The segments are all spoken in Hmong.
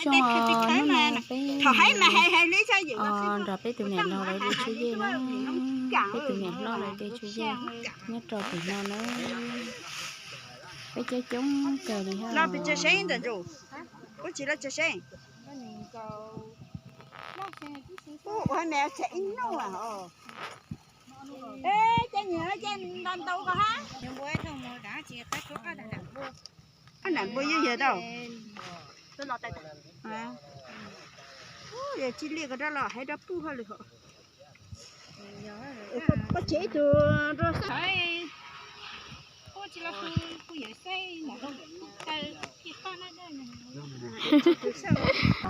Zoo, hnub no peb nrog peb tus niam laus lawv de tshuaj yej na. Peb tus niam hlob lawv de tshuaj yej nyob rau pem no na. Peb coob coob kawg li ha. Ua tsis los tsis seb. Ua me tsev ib nub. Ces nyiam ces nta ntau ko ha. Ab, nam npua yeej yog tau. Yog tsis liaj ko rab los hais rab puj hauj lwm hos. Koj tsev ib tug rau sab.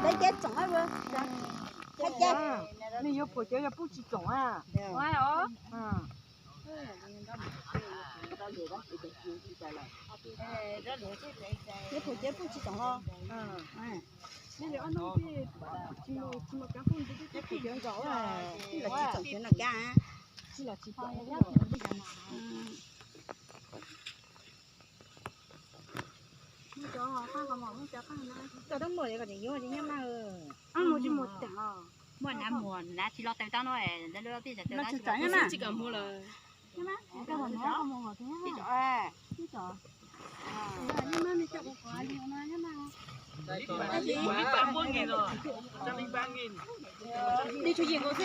Peb cab tsoom. Nej yuav phuam cov yog puj tsis tsoom a. Yuav phuam cov puj tsis tsoom los. Tsis los tsis tsoom cov no kab. Muaj na muam na tsis los taws tau no. Li tshuav yim nkaus xwb.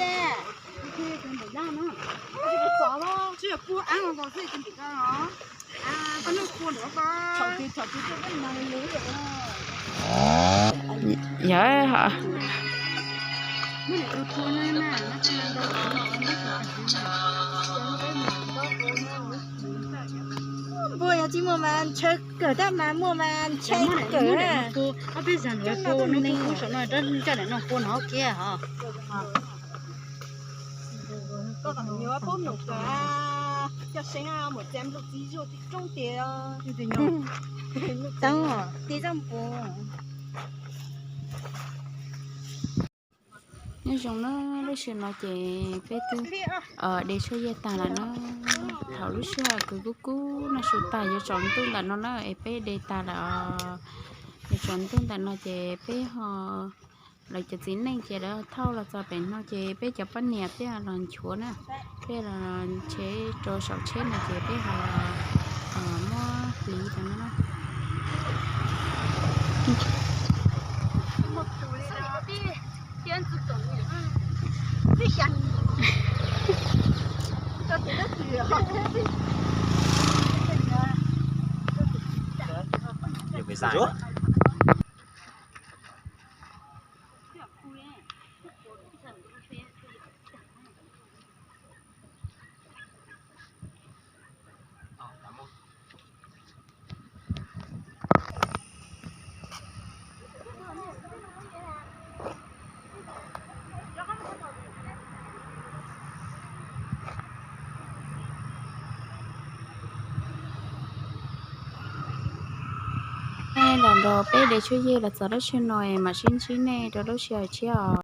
Tsis yog puag ab nkaus xwb, tsis ntim ko. Koj noj puag nrog ko. Yog. Puag yog tsis muaj mas ntshaw kawg, tab mas muaj mas ntshaw kawg. Ob peb zag nws puag no, nws puag saum no, rab ncaj nram no puag no kiag hos. Koj kom nyuam pub num kawg, coj seeb muam txiv nplooj txiv zuaj txiv roob tiag. Tau, tis txaj npua. Nyob zoo na, lub sij hawm no ces peb twb de tshuaj yej tag lawm na. Thaum lub sij hawm kws kub kub noj su tag yuav tsaus ntuj ntawm no na es peb de tag lawm os. Yuav tsaus ntuj ntawm no ces peb ho, lawv cov txiv neej ces lawv thauj los txog pem no ces peb cov poj niam thiaj los nchuav na. Peb los tsheb rau saum tsheb no ces peb ho muab hliv rau no na. Nej los nrog peb de tshuaj yej los txog lub sij hawm no es mam sib ntsib nej rau lub sij hawm tshiab os.